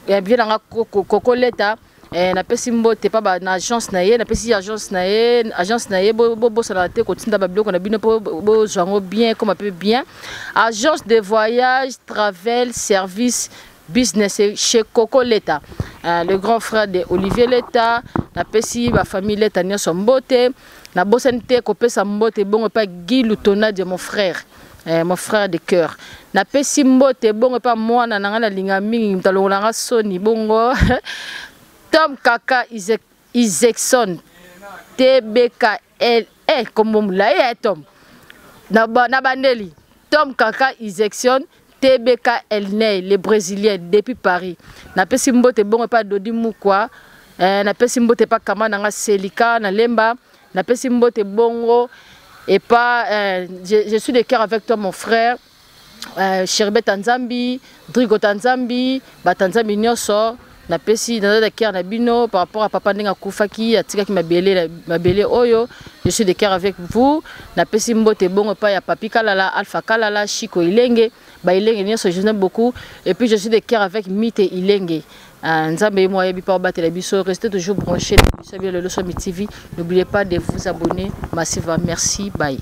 vie na ngai Kokoleta, napesi mbote pa na agence na ye, napesi agence na ye, agence na ye. Bobosana te kotinda babiloko na bino mpo bozwa yango bien, ekoma mpe bien. Agence de voyage, travel service, business chez Coco Leta, le grand frère de Olivier Leta. Napesi bafamille Leta nyonso mbote. Nabosani te kopesa mbote bongo epa Guy Lutona de mon frère, mon frère de cœur. Napesi mbote bongo epa mwana na ngai nalinga mingi, moto alongola nga soni bongo, Tom Kaka Isaacson TBKL, kombo molai ya Tom na, na bandeli, Tom Kaka Isaacson TBK Elney, le Brésilien depuis Paris. Napesi mbote bongo epa Dodi Mukwa, napesi mbote epa kama nanga Selika na Lemba. Napesi mbote bongo epa je suis de cœur avec toi, mon frère Sherbet Nzambi, Drigo Nzambi, batanzambi nyonso. Napesi, naza de cœur na bino par rapport à papa ndenge akufaki, atikaki mabele, mabele oyo. Je suis de cœur avec vous. Napesi mbote bongo epai ya Papi Kalala, Alpha Kalala, Chico Ilenge, bailenge nyonso, je vous aime beaucoup. Et puis je suis de cœur avec Mite Ilenge. Nzambe ye moko ayebi mpo abatela biso. Restez toujours branché na biso ya Lelo Swami TV. N'oubliez pas de vous abonner massivement. Merci, bye.